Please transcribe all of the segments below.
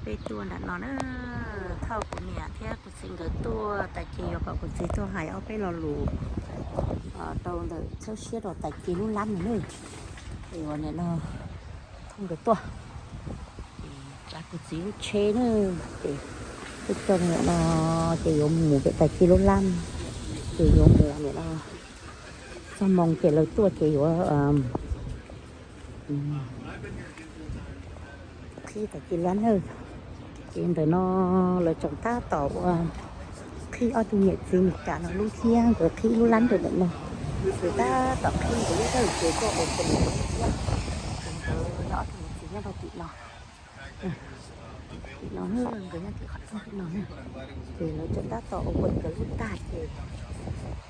Peb tuaj nram no na, thauj kuv niam thiab kuv txiv nkawd tuaj, tais ces yuav kom kuv txiv tuaj hais ob peb lo lus rau ntawm txhawb siab rau tais ces lub lab no na. Es uas nim no thauj nkawd tuaj, ces tsav kuv txiv lub tsheb na, ces peb coj nim no ces yuav mus pem tais ces lub lab, ces yuav mus nim no txog moo ces lawv tuaj ces yuav qhib tais ces lab na. Ces ntawm no lawv tseem tab tom ua qhib ob tug niam txiv Meskas no lub thiab nkawd qhib lub lab ntawm no. Ces tab tom qhib nkawd lub thiab ces tuaj ua pem nkawd lub thiab. Ces nkawd nyob ob tug niam txiv nyob rau tim no. Tim no nkawd nyob tim qhov rooj tim no na. Ces lawv tseem tab tom ua pem nkawd lub tag ces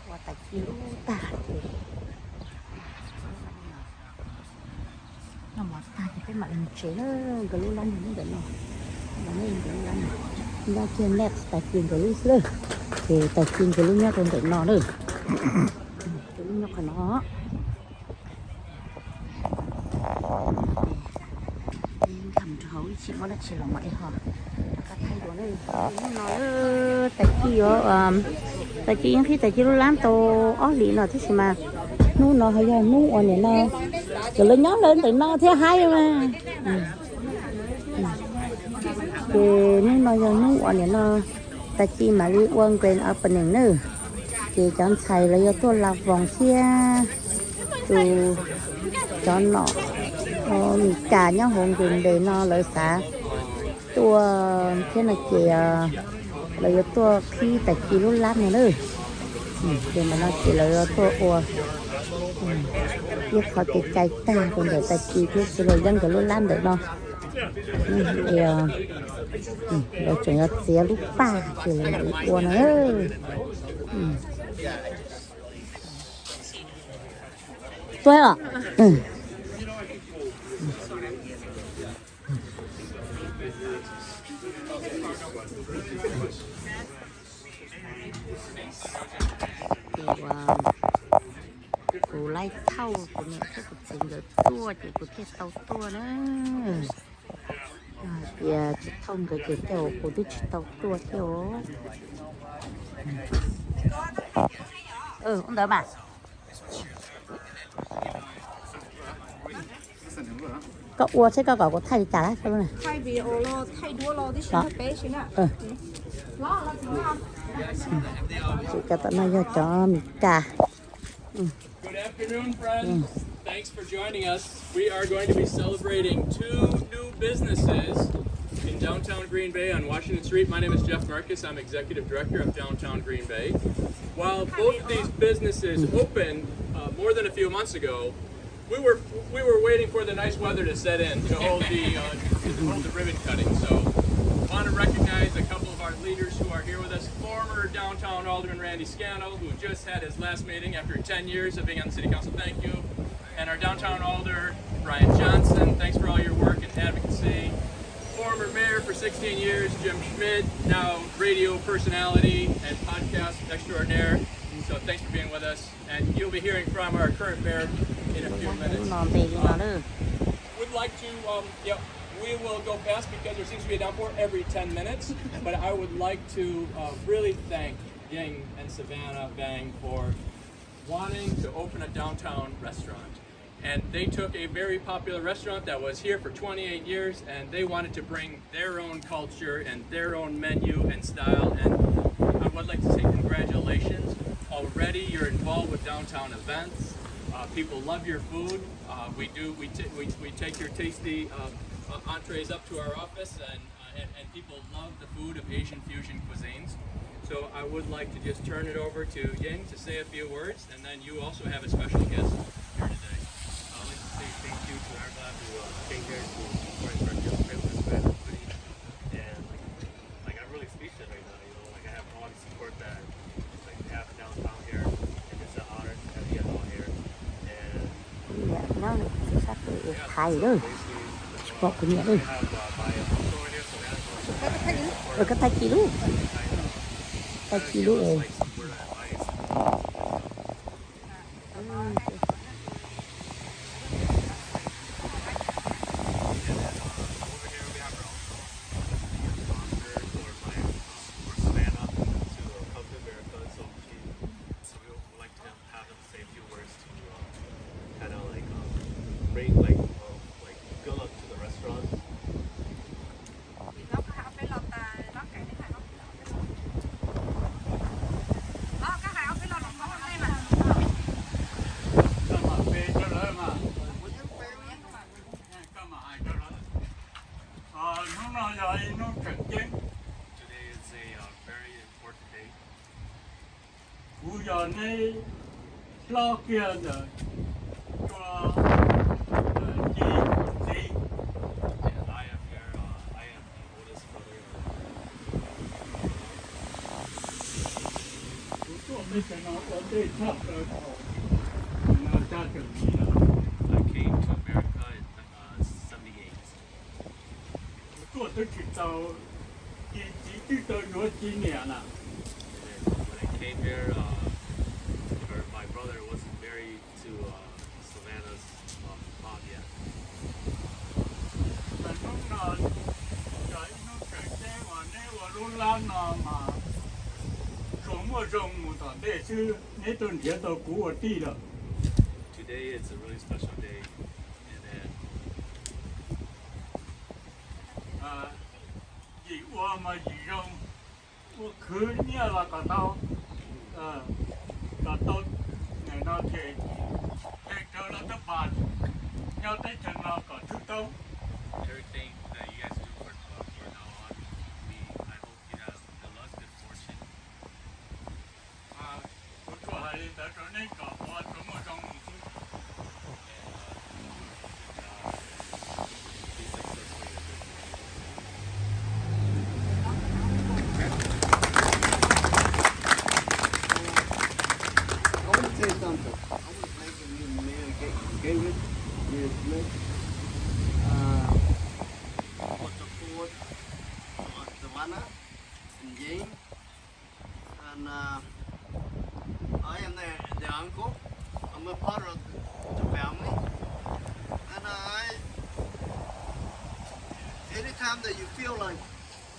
ua tais ci lub tag ces noj mov tag ces peb mam li mus tsev na. Nkawd lub lab nyob ntawm no, nkawd lub lab no nyob kiag next tais ci nkawd lub xwb. Ces tais ci nkawd lub nyob rau ntawm no na. Nkawd lub nyob qhov no. Nkag mus rau hauv ib chim muaj dab tsi los mam li ho rov qab thaij dua na. Hnub no tais ci yuav, tais ci yeej qhib tais ci lub lab tau ob hlis no tab sis mas hnub no ho yog hnub uas nim no nkawd lawv nyob lawv ntawm no thiab haib mas. Ces hnub no yog hnub uas nim no tais ci mam li ua grand opening na. Ces cov ntxhais lawv yuav tuaj la voos thiab tus cov nom Meskas nyob hauv Green Bay no lawv xav tuaj thiab no ces lawv yuav tuaj qhib tais ci lub lab no na. Ces ntawm no ces lawv yuav tuaj ua ib qho kev cai tag rau ntawm tais ci thiab sawv daws yeeb nkawd lub lab ntawm no. Lawv tseem yuav txiav lub paj ces lawv mam li ua no. Tuaj os. Ces kuv laij thauj kuv niam thiab kuv txiv nkawd tuaj ces kuv thiaj tau tuaj na. Yog hais tias tsis thauj nkawd ces tej zaum kuv twb tsis tau tuaj thiab os. Ua ntawd mas. Koj ua seb koj kom kuv thaij li cas lawm. Cov tom no yog cov Meskas. Good afternoon, friends. Thanks for joining us. We are going to be celebrating two new businesses in downtown Green Bay on Washington Street. My name is Jeff Marcus. I'm executive director of Downtown Green Bay. While both of these businesses opened uh, more than a few months ago, we were we were waiting for the nice weather to set in to hold the uh, to hold the ribbon cutting. So, want to recognize a couple of our leaders who are here with us. Former downtown Alderman Randy Scannell, who just had his last meeting after ten years of being on the city council. Thank you. And our downtown alder, Brian Johnson. Thanks for all your work and advocacy. Former mayor for sixteen years, Jim Schmidt, now radio personality and podcast extraordinaire. So thanks for being with us. And you'll be hearing from our current mayor in a few minutes. Would like to, um, yeah, we will go past because there seems to be a downpour every ten minutes, but I would like to uh, really thank Ying and Savannah Vang for wanting to open a downtown restaurant. And they took a very popular restaurant that was here for twenty-eight years, and they wanted to bring their own culture and their own menu and style. And I would like to say congratulations. Already, you're involved with downtown events. Uh, people love your food. Uh, we do. We, t- we, we take your tasty uh, entrees up to our office, and, uh, and, and people love the food of Asian fusion cuisines. So I would like to just turn it over to Ying to say a few words. And then you also have a special guest here today. I'd like to say thank you to everybody who uh, came here to support Fresh Hills Christmas Fest, and like, like I'm really speechless right now. You know, like I have all the support that like we have downtown here, and it's an honor to have you guys all here. And Nyob sab pem thaiv lawm, tsis pom kuv niam lawm. Koj tag kis lub, tag kis lub. No yog ib hnub tseem ceeb. Today is a, uh, very important day. Kuv yog neb hlob kiag ntawm Tsua, ntawm Ci txiv. And I am your, uh, I am the oldest brother of Kuv tuaj teb chaws no ua ntej tshaj plaws thaum xya caum yim no. I came to America in, uh, seventy-eight. Kuv tuaj twb tsis tau, Ci txiv twb tau yuav Ci niam lawm. And then when I came here, uh, my brother wasn't married to, uh, Savannah's, uh, mom yet. Mas hnub no yog ib hnub tseem ceeb uas neb ua lub lab no mas tsuas muaj zoo mus tom ntej xwb, neb tuaj nrhiav tau kuv ua tij lawm. Today is a really special day. And then yim ua mas yim zoo, ua khwv nyiaj los kom tau, kom tau nim no ces tej rau los tub pas nyob teb chaws no kom tshwj toob. Everything that you guys do for, uh, for now on, we, I hope you have the luck, good fortune. Kuv tsuas hais li ntawd rau neb kom ua tsuas muaj zoo mus xwb. I want to say something. I want to thank you, Mayor Ga- Gavin, Mayor Smith, uh, for support, uh, Savannah and Jane. And, uh, I am the, the uncle. I'm a part of the family. And I, anytime that you feel like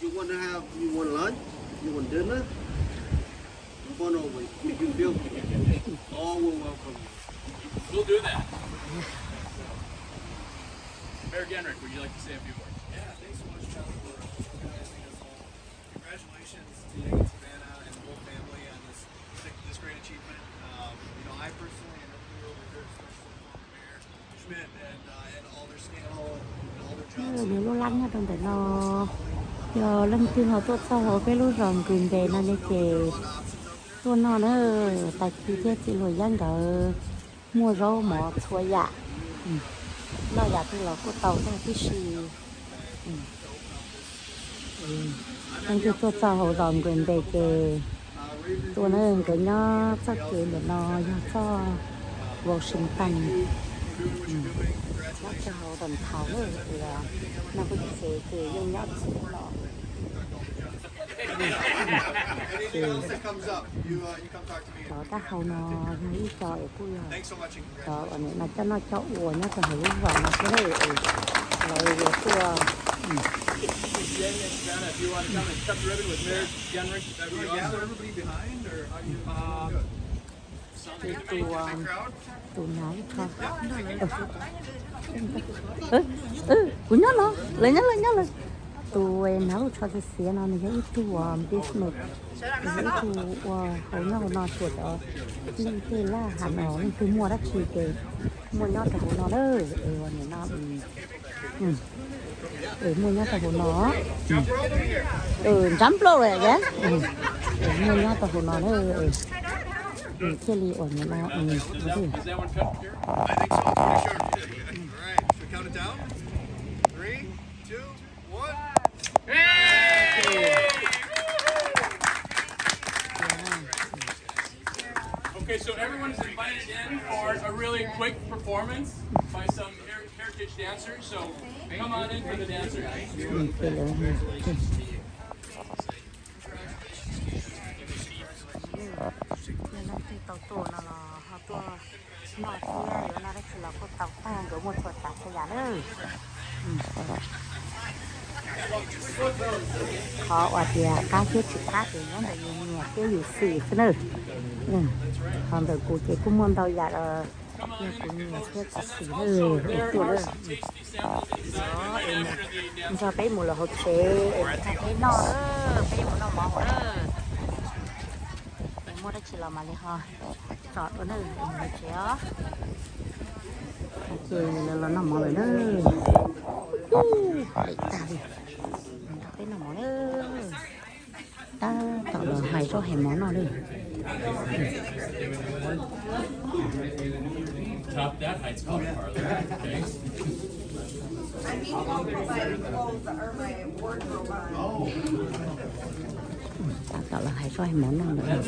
you want to have, you want lunch, you want dinner, come on over. You feel free. All will welcome you. We'll do that. Mayor Genrich, would you like to say a few words? Yeah, thanks so much, John, for organizing us all. Congratulations to you and Savannah and the whole family on this, this great achievement. Um, you know, I personally and everybody over here, especially former Mayor Schmidt and, uh, and Alder Scannell and Alder Johnson, nws lub lab nyob rau ntawm no, yog leej twg ho tuaj txog hauv peb lub zos Green Bay no ne ces tuaj noj na, tais Ci thiab txiv hluas Yab nkawd muaj zaub mov txhua yam, noj yam twg los kuj tau tag tib si. Leej twg tuaj txog hauv zos Green Bay ces tuaj na, nkawd nyob txoj kev ntawm no yog txoj Washington, nyob rau hauv downtown na, no kuj txev ces yeej nyob txhua no. Cov dab hau no yog ib co es kuj yog cov uas nim no coj noj coj ua nyob rau hauv lub zos no thiab, lawv yuav tuaj. Tus, tus hnav lub tsho, kuv nyob no, lawv nyob lawv nyob lawv. Tus hnav lub tsho xiav xiav no nws yog ib tug business, nws yog ib tug ua hauv nyob hauv no, tsuas cov dlej tej laj hav no leej twg muaj dab tsi ces muaj nyob rau hauv no na. Es ua nim no muaj nyob rau hauv no, nrab nplauj lawm, muaj nyob rau hauv no na. Thiaj li uas nim no Okay, so everyone is invited in for a really quick performance by some her- heritage dancers. So come on in for the dancers. Leej twg tau tuaj no los ho tuaj noj thiab, yuav noj dab tsi los kuj tau tag, nkawd muaj txhua tsav txhua yam lawm. Qhov uas tias qab thiab tsis qab ces nyob ntawm yus nyiam thiab yus xwm xwb na. Qhov ntawm kuv ces kuj muaj ntau yam los yog kuv nyiam thiab kuv xwm na, es tuaj na. Nrog peb mus lawm hauv tsev es peb noj, peb mus noj mov hauv na. Es muaj dab tsi los mam li ho tsom dua na, mus hauv tsev os. Ces lawv los noj mov lawm na. Lawm tag li. Tab tom los hais zaub hais mov noj lawm. Tab tom los hais zaub hais mov noj lawm.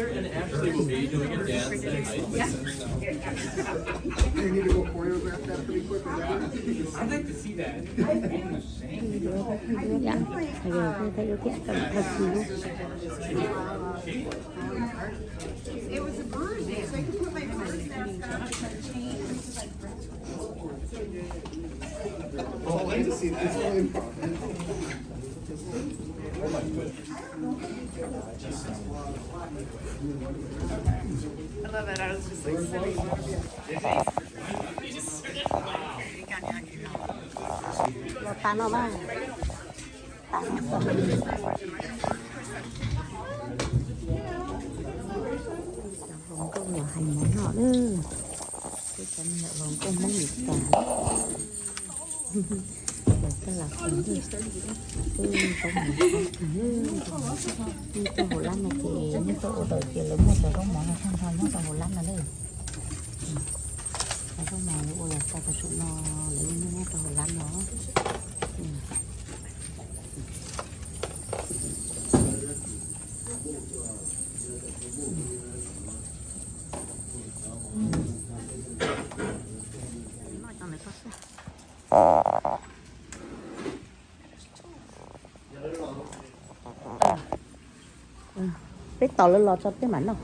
Los tas no mas. Hluas nkauj los hais mov noj lawm. Peb cov me nyuam hluas nkauj Hmoob Mes Kas. Lawv coj los ua zaub mov, ib tug hauv lab no ces nyob rau ua tau ces lawv muab cov zaub mov no tag nrho nyob rau hauv lab no lawm. Cov zaub mov lawv ua los tag tam sim no lawv yeej muab nyob rau hauv lab no. Peb tos lawv los tso peb mam noj.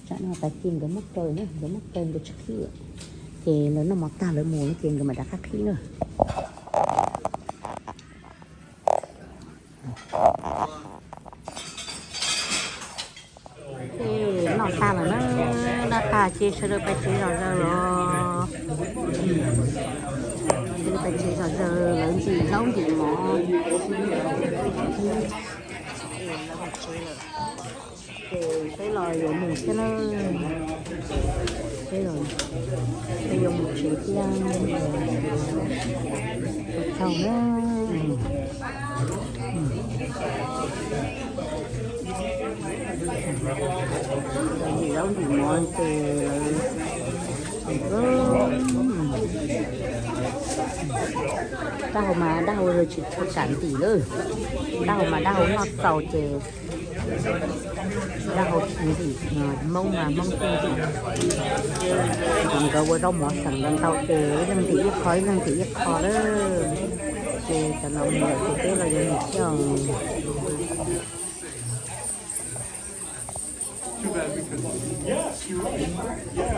Tsam no tas ces nkawd muab kaw na, nkawd muab kaw nkawd tsis qhib. Ces lawv noj mov tag lawv mus ces nkawd mam rov qab qhib na. Noj tag lawm na, noj tag ces sawv daws pais tsev zom zaws los. Sawv daws pais tsev zom zaws lawv ntim zaub ntim mov. Ces peb los yuav mus thiab na. Peb los, peb yuav mus tsev thiab. Ua tsaug na. Ntim zaub ntim mov ces dab hau mas dab hau tsis tshua kam ntim lawm. Dab hau mas dab hau noj txaus ces dab hau tsis ntim, Hmoob mas Hmoob tsis ntim. Nkawd ua zaub mov xeem ntau ntau ces ib leeg ntim ib qho ib leeg ntim ib qho lawm. Ces cov no mus lawm ces peb los yuav mus thiab.